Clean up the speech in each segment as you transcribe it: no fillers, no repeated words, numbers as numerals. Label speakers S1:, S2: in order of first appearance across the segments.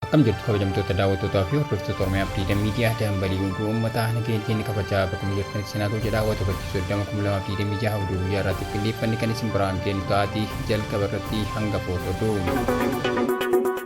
S1: Akkam jirtu kabajamtoota daawwattootaa fi hordoftoota Oromiyaa Firiidam Miidiyaa dambalii hunduu uummataa nageenya keenya kabajaa bakkuma jirtanitti sinaatoo jedha Waxabajjii 30, 2026 oduu guyyaa irraatti qindeeffanne kan isin biraan geenyu ta'aatii jalqaba irratti hanga oduu.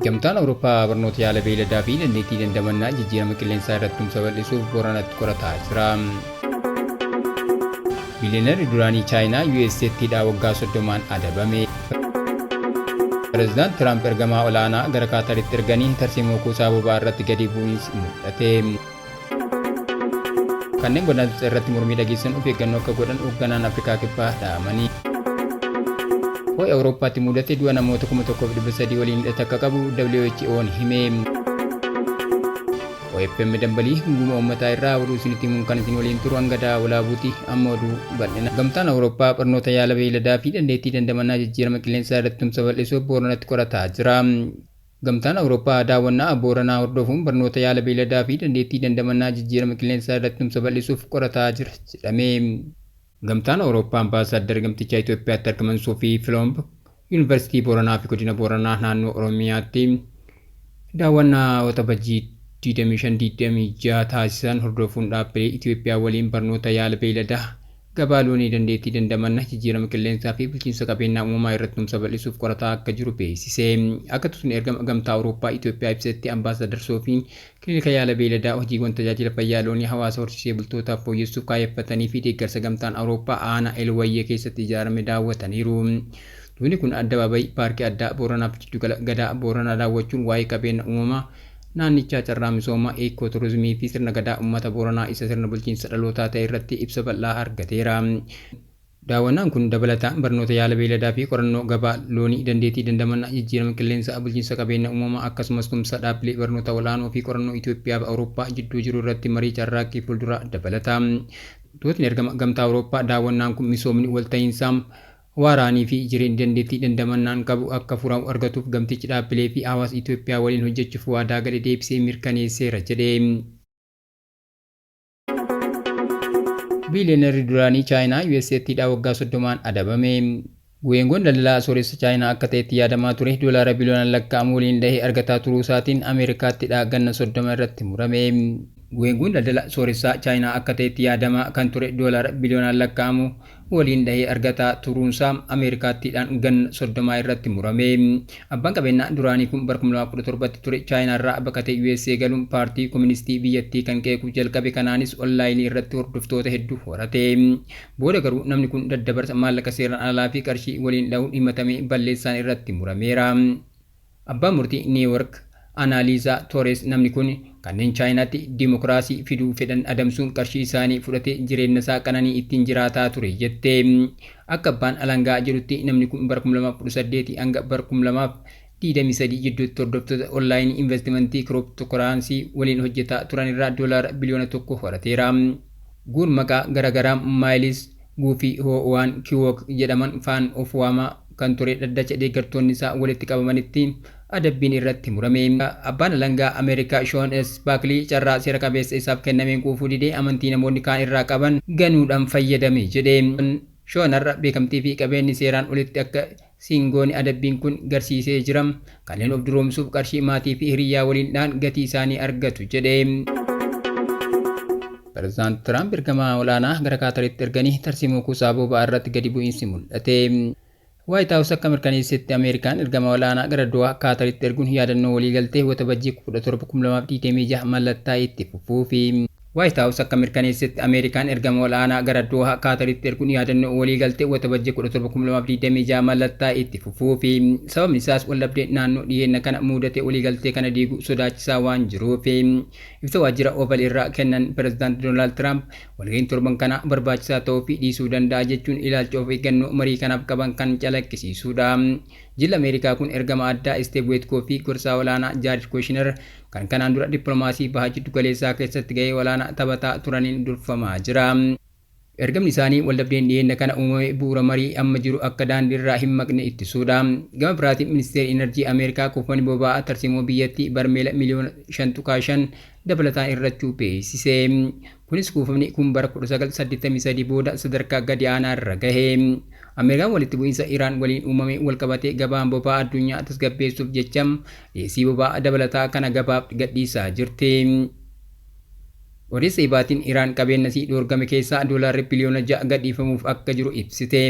S1: Gamtaan Awurooppaa barnoota yaala beeyladaa fi dandeettii dandamannaa jijjiirama qilleensaa irratti tumsa bal'isuuf Booranatti qorataa jira. Biiliyeenarri duraanii Chaayinaa USAtti hidhaa waggaa 30n adabame. Pireezidaant Tiraamp ergamaa olaanaa gara Kaataritti erganii tarsiimoo kuusaa boba'aa irratti gadi bu'iinsi mul'ate. Kanneen godaantota irratti mormii dhageessisan of eeggannoo akka godhan hoogganaan Afrikaa Kibbaa dhaamanii. Ho'i Awurooppaatti mudate du'a namoota 1,300 waliin hidhata akka qabu WHO'n hime. OFM dambalii gunguma uummataa irraa oduu isinitti himuun kan isin waliin turu hanga Walaabuuti. Amma oduu bal'ina. Gamtaan Awurooppaa barnoota yaala beeyladaa fi dandeettii dandamannaa jijjiirama qilleensaa irratti tumsa bal'isuuf Booranatti qorataa jira. Gamtaan Awurooppaa daawwannaa Booranaa hordofuun barnoota yaala beeyladaa fi dandeettii dandamannaa jijjiirama qilleensaa irratti tumsa bal'isuuf qorataa jira jedhame. Gamtaan Awurooppaa Ambaasaaddarri gamtichaa Itoophiyaatti argaman Soofii Filoomb Yuunivarsiitii Booranaa fi godina Booranaa naannoo Oromiyaatti daawwannaa Waxabajjii 25-26 taasisan hordofuun dhaabbilee Itoophiyaa waliin barnoota yaala beeyladaa, gabaa loonii, dandeettii dandamanna jijjiirama qilleensaa fi bulchiinsa qabeenyaa uumamaa irratti tumsa bal'isuuf qorataa akka jiru beeksise. Akka tuutni ergama Gamtaa Awurooppaa Itoophiyaa ibsetti, Ambaasaadar Soofiin kilinika yaala beeyladaa, hojiiwwan tajaajila fayyaa loonii hawaasa horsiisee bultootaaf fooyyessuuf kaayyeffatanii fi deeggarsa Gamtaan Awurooppaa aanaa Elwayyee keessatti ijaarame daawwataniiru. Tuutni kun addabaabayii paarkii addaa Booranaa fi jiddugala Gadaa Booranaa daawwachuun waa'ee qabeenya uumamaa naannichaa, carraa misoomaa eekoo turizimii fi sirna gadaa uummata Booranaa isa sirna bulchiinsa dhalootaa ta'e irratti ibsa bal'aa argateera. Daawwannaan kun dabalataan barnoota yaala beeyladaa fi qorannoo gabaa loonii, dandeettii dandamannaa jijjiirama qilleensaa, bulchiinsa qabeenya uumamaa, akkasumas tumsa dhaabbilee barnoota olaanoo fi qorannoo Itoophiyaa fi Awurooppaa jidduu jiru irratti marii carraaqqii fuulduraa dabalata. Tuutni ergama Gamtaa Awurooppaa daawwannaan kun misoomni walta'iinsaa waaraanii fi jireenyi dandeettii dandamannaan qabu akka furamu argatuuf gamtichi dhaabbilee fi hawaasa Itoophiyaa waliin hojjechuuf waadaa gale deebisee mirkaneesseera jedhe. Biiliyeenarri duraanii Chaayinaa USAtti hidhaa waggaa 30n adabame. Weengoon daldalaa sooressa Chaayinaa akka ta'etti yaadamaa ture doolaara biliyoonaan lakkaa'amu waliin dhahee argataa turuu isaatiin Ameerikaatti hidhaa ganna 30 irratti murame. Weengoon daldala sooressaa Chaayinaa akka ta'etti yaadamaa kan ture doolaara biliyoonaan lakkaa'amu waliin dhahee argataa turuunsaa Ameerikaatti hidhaan ganna 30 irratti murame. Abbaan qabeenyaa duraanii kun bara 2017tti ture Chaayinaarraa baqatee USA galuun paartii koministii biyyattii kan qeequu jalqabe, kanaanis onlaayinii irratti hordoftoota hedduu horate. Booda garuu namni kun daddabarsa maallaqa seeraan alaa fi qarshii waliin dhahuun himatamee balleessaan irratti murameera. Abbaan murtii Niiwoork Anaaliizaa Toores namni kun kanneen Chaayinaatti dimokiraasii fiduu fedhan adamsuun qarshii isaanii fudhatee jireenyasaa qananii ittiin jiraataa ture jette. Akka abbaan alangaa jedhutti namni kun bara 2018 hanga bara 2023 jidduutti hordoftoota onlaayinii investimentii kirooppitokiraansii waliin hojjetaa turan irraa doolaara biliyoona 1 horateera. Guun maqaa garaagaraa Maayilis Guufii Hoo Waan Kiwook jedhaman faan of waamaa kan ture dhaddacha deeggartoonni isaa walitti qabamanitti adabbiin irratti murame. Abbaan alangaa Ameerikaa Shoon S. Baaklii carraa seera qabeessa isaaf kennameen quufuu didee amantii namoonni kaan irraa qaban ganuudhaan fayyadame jedhe. Shoon har'a beekamtii fi qabeenyi seeraan olitti akka siingooni adabbiin kun garsiisee jira. Kanneen of duroomsuuf qarshii maatii fi hiriyyaa waliin dhahan gatii isaanii argatu jedhe. Pireezidaant Tiraamp ergamaa olaanaa gara Kaataritti erganii tarsiimoo kuusaa boba'aa irratti gadi bu'iinsi mul'ate. Waayit Haawus akka mirkaneessetti Ameerikaan ergama olaanaa gara Dohaa Kaataritti erguun yaadannoo waliigaltee Waxabajjii 17, 2026 mallattaa'e itti fufuufi. Waayit Haawus akka mirkaneessetti Ameerikaan ergama olaanaa gara Dohaa Kaataritti erguun yaadannoo waliigaltee Waxabajjii 17, 2026 mallattaa'e itti fufuufi. Sababni isaas waldhabdeen naannoo dhiyeenna kana mudate waliigaltee kana diiguu sodaachisaa waan jiruufi. Ibsa waajjira Oval irraa kennan Pireezidaant Doonaald Tiraamp walga'iin torban kanaa barbaachisaa ta'uu fi dhiisuu danda'a jechuun ilaalcha of eeggannoo marii kanaaf qaban kan calaqqisiisudha. Jilli Ameerikaa kun ergama addaa Isteev Weetkoo fi gorsaa olaanaa Jaared Kushner kan kanaan dura dippiloomaasii Baha Jiddu Galeessaa keessatti gahee olaanaa taphataa turaniin durfamaa jira. Ergamni isaanii waldhabdeen dhiyeenna kana uumame bu'uura marii amma jiru akka daandiirraa hin maqne ittisuudha. Gama biraatiin Ministeerri Inarjii Ameerikaa kuufamni boba'aa tarsiimoo biyyattii barmeela miliyoona 5.5 dabalataan hir'achuu beeksise. Kunis kuufamni kun bara 1983 booda sadarkaa gadi aanaa irra gahe. Ameerikaan walitti bu'iinsa Iraan waliin uumame walqabatee gabaan boba'aa addunyaa tasgabbeessuuf jecha dhiyeessii boba'aa dabalataa kana gabaaf gadhiisaa jirti. Odeessa ibaatiin Iraan qabeenya isii dhoorgame keessaa doolaarri biliyoona 6 gadhiifamuuf akka jiru ibsite.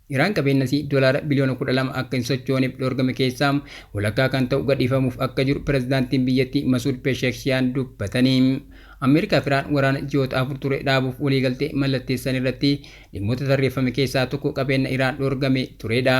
S1: Iraan qabeenya isii doolaara biliyoona 12 akka hin sochooneef dhoorgame keessaa walakkaa kan ta'u gadhiifamuuf akka jiru pirezidaantiin biyyattii Masuud Pezeshkian dubbatanii. Ameerikaa fi Iraan waraana ji'oota 4 ture dhaabuuf waliigaltee mallatteessan irratti dhimmoota tarreeffame keessaa tokko qabeenya Iraan dhoorgame turedha.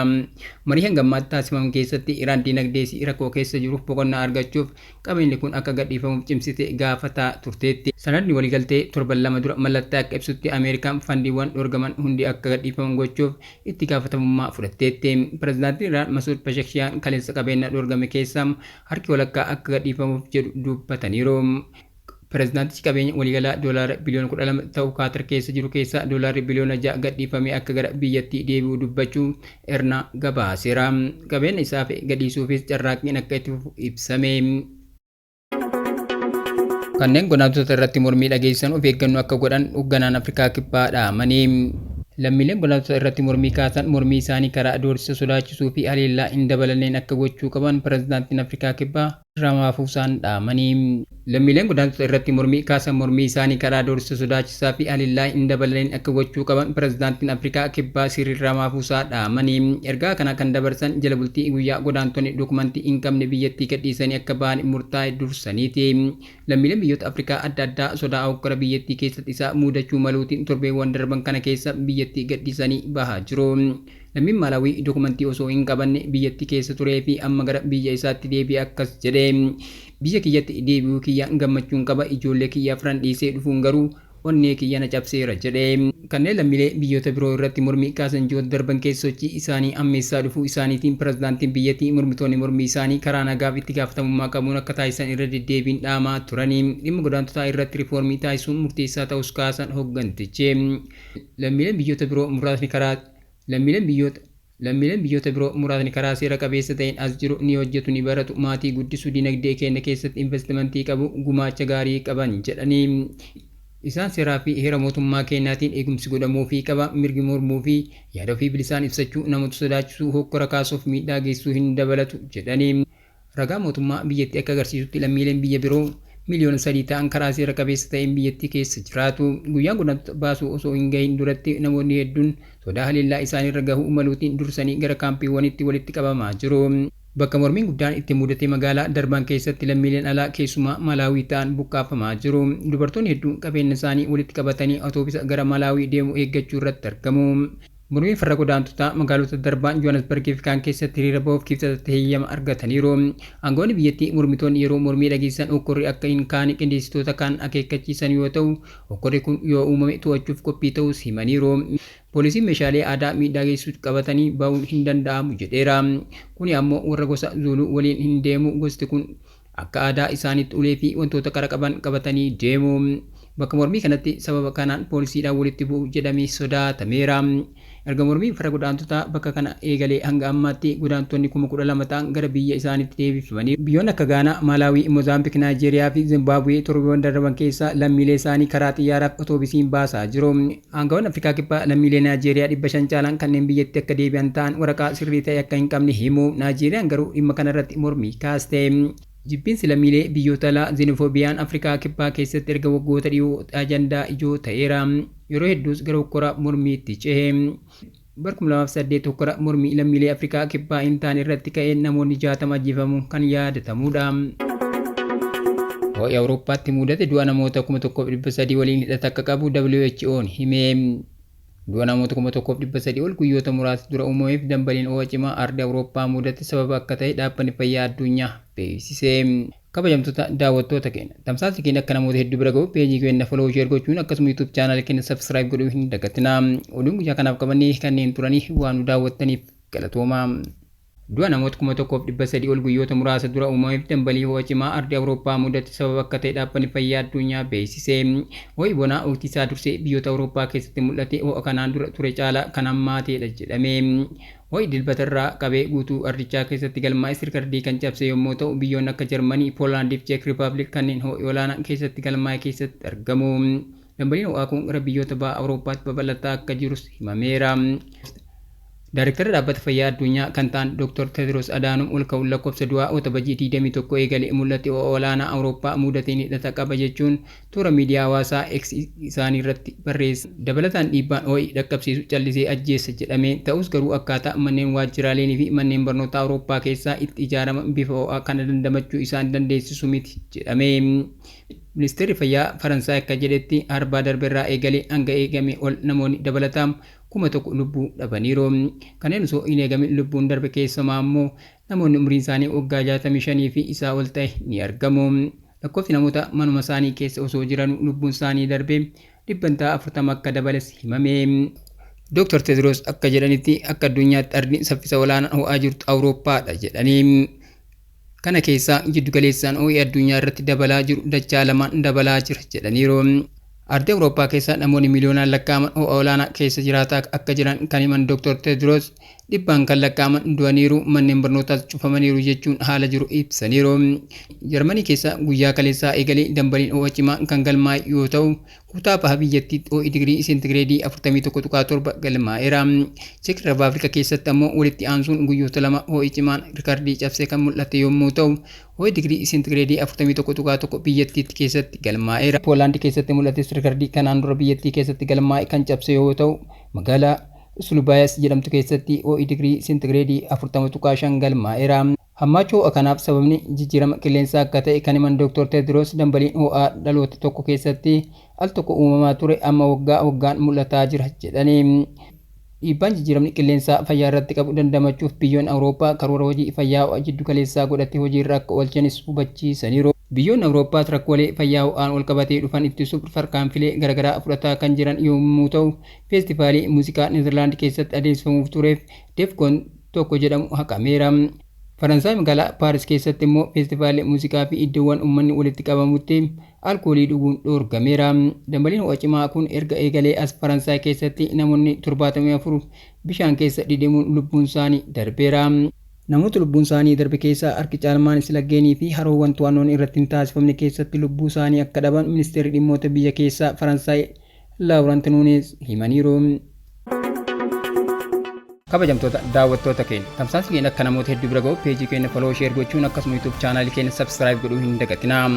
S1: Marii hanga ammaatti taasifaman keessatti Iraan dinagdee isii rakkoo keessa jiruuf boqonnaa argachuuf qabeenyi kun akka gadhiifamuuf cimsite gaafataa turteetti. Sanadni waliigaltee torban 2 dura mallattee akka ibsutti Ameerikaan fandiiwwan dhoorgaman hundi akka gadhiifaman gochuuf itti gaafatamummaa fudhatteetti. Pirezidaantiin Iraan Masuud Pezeshkian kaleessa qabeenya dhoorgame keessaa harki walakkaa akka gadhiifamuuf jedhu dubbataniiru. Pirezidaantichi qabeenya waliigalaa doolaara biliyoona 12 ta'u Kaatar keessa jiru keessaa doolaarri biliyoona 6 gadhiifamee akka gara biyyattii deebi'u dubbachuu Erna gabaaseera. Qabeenya isaa gadhiisuufis carraaqqiin akka itti fufu ibsame. Kanneen godaantota irratti mormii dhageessisan of eeggannoo akka godhan hoogganaan Afrikaa Kibbaa dhaamanii. Lammiileen godaantota irratti mormii kaasan mormii isaanii karaa doorsisa sodaachisuu fi haleellaa hin dabalanneen akka gochuu qaban pirezidaantiin Afrikaa Kibbaa Ramaphoosaan dhaamanii. Lammiileen godaantota irratti mormii kaasan mormii isaanii karaa doorsisa sodaachisaa fi haleellaa hin dabalanneen akka gochuu qaban pirezidaantiin Afrikaa Kibbaa Siriil Ramaphosaa dhaamanii. Ergaa kana kan dabarsan jala bultii guyyaa godaantonni dokumentii hin qabne biyyattii gadhiisanii akka ba'an murtaa'e dursaniiti. Lammiileen biyyoota Afrikaa adda addaa sodaa hokkora biyyattii keessatti isaa mudachuu maluutiin torbeewwan darban kana keessa biyyattii gadhiisanii bahaa jiru. Lammiin Malaawii dokumentii osoo hin qabanne biyyattii keessa turee fi amma gara biyya isaatti deebi'e akkas jedhe. Biyya kiyyatti deebi'uu kiyyaan gammachuun qaba, ijoollee kiyya afran dhiisee dhufuun garuu onnee kiyya na cabseera jedhe. Kanneen lammiilee biyyoota biroo irratti mormii kaasan ji'oota darban keessa sochii isaanii ammeessaa dhufuu isaaniitiin pirezidaantiin biyyattii mormitoonni mormii isaanii karaa nagaaf itti gaafatamummaa qabuun akka taasisan irra deddeebiin dhaamaa turanii. Dhimma godaantotaa irratti riifoormii taasisuun murteessaa ta'us kaasan hooggantichi. Lammiileen biyyoota biroo muraasni karaa Lammiileen biyyoota Lammiileen biyyoota biroo muraasni karaa seera qabeessa ta'een as jiru, ni hojjetu, ni baratu, maatii guddisu, dinagdee keenya keessatti investimentii qabu, gumaacha gaarii qaban jedhanii. Isaan seeraa fi heera mootummaa keenyaatiin eegumsi godhamuufii qaba, mirgi mormuu fi yaada ofii bilisaan ibsachuu namoota sodaachisuu, hokkora kaasuuf miidhaa geessisuu hin dabalatu jedhanii. Ragaa mootummaa biyyattii akka agarsiisutti lammiileen biyya biroo miliyoona 3 ta'an karaa seera qabeessa ta'een biyyattii keessa jiraatu. Guyyaan godaantota baasuu osoo hin gahin duratti namoonni hedduun sodaa haleellaa isaanirra gahuu maluutiin dursanii gara kaampiiwwanitti walitti qabamaa jiru. Bakka mormiin guddaan itti mudate magaalaa Darbaan keessatti lammiileen alaa keessumaa Malaawii ta'an buqqaafamaa jiru. Dubartoonni hedduun qabeenya isaanii walitti qabatanii otoobisa gara Malaawii deemu eeggachuu irratti argamu. Mormiin farra godaantotaa magaalota Darbaan, Johannesburg fi kaan keessatti hiriira bahuuf Kibxatatti heeyyama argataniiru. Aangawoonni biyyattii mormitoonni yeroo mormii dhageessisan hokkorri akka hin kaane qindeessitoota kan akeekkachiisan yoo ta'u, hokkorri kun yoo uumame to'achuuf qophii ta'uus himaniiru. Poolisiin meeshaalee aadaa miidhaa geessisu qabatanii bahuun hin danda'amu jedheera. Kuni ammoo warra gosa Zuuluu waliin hin deemu. Gosti kun akka aadaa isaaniitti ulee fi wantoota qara qaban qabatanii deemu. Bakka mormii kanatti sababa kanaan poolisiidhaan walitti bu'u jedhamee sodaatameera. Erga mormiin farra godaantotaa bakka kana eegalee hanga ammaatti godaantonni 12,000 ta'an gara biyya isaaniitti deebifamaniiru. Biyyoonni akka Gaanaa, Malaawii, Mozaambik, Naayijeeriyaa fi Zimbaabuwee torbeewwan darban keessa lammiilee isaanii karaa xiyyaaraa fi otoobisiin baasaa jiru. Aangawoonni Afrikaa Kibbaa lammiilee Naayijeeriyaa 500 caalan kanneen biyyatti akka deebi'an ta'an waraqaa sirrii ta'e akka hin qabne himu. Naayijeeriyaan garuu dhimma kanarratti mormii kaaste. Jibbiinsi lammiilee biyyoota alaa Zenofoobiyaan Afrikaa Kibbaa keessatti erga waggoota dhiyoo ajandaa ijoo ta'eera. Yeroo hedduus gara hokkora mormiitti cehe. Bara 2008 hokkora mormii lammiilee Afrikaa Kibbaa hin taane irratti ka'een namoonni 60 ajjeefamuun kan yaadatamudha. Ho'i Awurooppaatti mudate du'a namoota 1,300 waliin hidhata akka qabu WHO'n hime. Du'a namoota 1,300 ol guyyoota muraasa dura uumameef dambaliin ho'a cimaa ardii Awurooppaa mudate sababa akka ta'e Dhaabbanni Fayyaa Addunyaa beeksise. Kabajamtoota daawwattoota keenya, tamsaasni keenya akka namoota hedduu bira gahu peejii keenya follow share gochuun akkasuma YouTube channel keenya subscribe godhuu hin dagatinaa. Oduun guyyaa kanaaf qabannee kanneen turanii waan nu daawwattaniif galatoomaa. Du'a namoota 1,300 ol guyyoota muraasa dura uumameef dambalii ho'a cimaa ardii Awurooppaa mudate sababa akka ta'e Dhaabbanni Fayyaa Addunyaa beeksise. Ho'i bonaa waqtii isaa dursee biyyoota Awurooppaa keessatti mul'ate ho'a kanaan dura ture caalaa kan hammaateedha jedhame. Ho'i Dilbatarraa qabee guutuu ardichaa keessatti galmaa'es rikardii kan cabse yommuu ta'u, biyyoonni akka Jarmanii, Poolaandii fi Cheek Rippaabilik kanneen ho'i olaanaan keessatti galmaa'e keessatti argamu. Dambaliin ho'aa kun gara biyyoota baha Awurooppaatti babal'ataa akka jirus himameera. Daarektara Dhaabbata Fayyaa Addunyaa kan ta'an Dr. Tedros Adhanom ol ka'uun lakkoofsa du'aa Waxabajjii 21 eegale mul'ate ho'a olaanaa Awurooppaa mudateen hidhata qaba jechuun toora miidiyaa hawaasaa X isaanii irratti barreessan. Dabalataan dhiibbaan ho'i dhaqqabsiisu callisee ajjeessa jedhame ta'us garuu akkaataa manneen waajjiraaleenii fi manneen barnootaa Awurooppaa keessaa itti ijaaraman bifa ho'aa kana dandamachuu isaan dandeessisu miti jedhame. Ministeerri Fayyaa Faransaay akka jedhetti harbaa darberraa eegalee hanga eegame ol namoonni dabalataan 1000 lubbuu dhabaniiru. Kanneen osoo hin eegamin lubbuun darbe keessumaa immoo namoonni umriin isaanii waggaa 65 fi isaa ol ta'e ni argamu. Lakkoofsi namoota manuma isaanii keessa osoo jiran lubbuun isaanii darbe dhibbantaa 40 akka dabales himame. Dr. Tedros akka jedhanitti akka addunyaatti ardiin saffisa olaanaan ho'aa jirtu Awurooppaadha jedhanii. Kana keessaa jiddugaleessaan ho'i addunyaa irratti dabalaa jiru dachaa lamaan dabalaa jira jedhaniiru. Ardii Awurooppaa keessa namoonni miliyoonaan lakkaa'aman ho'a olaanaa keessa jiraataa akka jiran kan himan Dr. Tedros dhibbaan kan lakkaa'aman du'aniiru, manneen barnootaas cufamaniiru jechuun haala jiru ibsaniiru. Jarmanii keessa guyyaa kaleessaa eegalee dambaliin ho'a cimaa kan galmaa'e yoo ta'u, kutaa baha biyyattiitti ho'i digirii seentigireedii 41.7 galmaa'eera. Cheek Rippaabilika keessatti ammoo walitti aansuun guyyoota lama ho'i cimaan rikardii cabsee kan mul'ate yommuu ta'u, ho'i digirii seentigireedii 41.1 biyyattiitti keessatti galmaa'eera. Poolaandi keessatti mul'ates rikardii kanaan dura biyyattii keessatti galmaa'e kan cabse yoo ta'u, magaalaa Sulubaayas jedhamtu keessatti ho'i digirii seentigireedii 40.5 galmaa'eera. Hammaachuu ho'a kanaaf sababni jijjiirama qilleensaa akka ta'e kan himan Dr. Tedros dambaliin ho'aa dhaloota tokko keessatti al tokko uumamaa ture amma waggaa waggaan mul'ataa jira jedhanii. Dhiibbaan jijjiiramni qilleensaa fayyaa irratti qabu dandamachuuf biyyoonni Awurooppaa karoora hojii fayyaa ho'a jiddu galeessaa godhate hojiirra akka oolchanis hubachiisaniiru. Biyyoonni Awurooppaas rakkoolee fayyaa ho'aan wal qabatee dhufan ittisuuf tarkaanfilee garaagaraa fudhataa kan jiran yommuu ta'u, feestivaalii muuziqaa Neezerlaand keessatti adeemsifamuuf tureef Defcon 1 jedhamu haqameera. Faransaay magaalaa Paaris keessatti immoo feestivaalii muuziqaa fi iddoowwan uummanni walitti qabamutti alkoolii dhuguun dhoorgameera. Dambaliin ho'a cimaa kun erga eegalee as Faransaay keessatti namoonni 74 bishaan keessa dhidhimuun lubbuun isaanii darbeera. Namoota lubbuun isaanii darbe keessaa harki caalmaanis laggeenii fi haroowwan to'annoon irratti hin taasifamne keessatti lubbuu isaanii akka dhaban ministeerri dhimmoota biyya keessaa Faransaay Laawurant Nuuneez himaniiru. Kabajamtoota daawwattoota keenya, tamsaasni keenya akka namoota hedduu bira ga'u peejii keenya follow, share gochuun akkasuma YouTube chaanaalii keenya subscribe godhuu hin dagatinaa.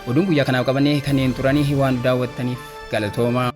S1: Oduun guyyaa kanaaf qabannee kanneen turanii waan daawwattaniif galatooma.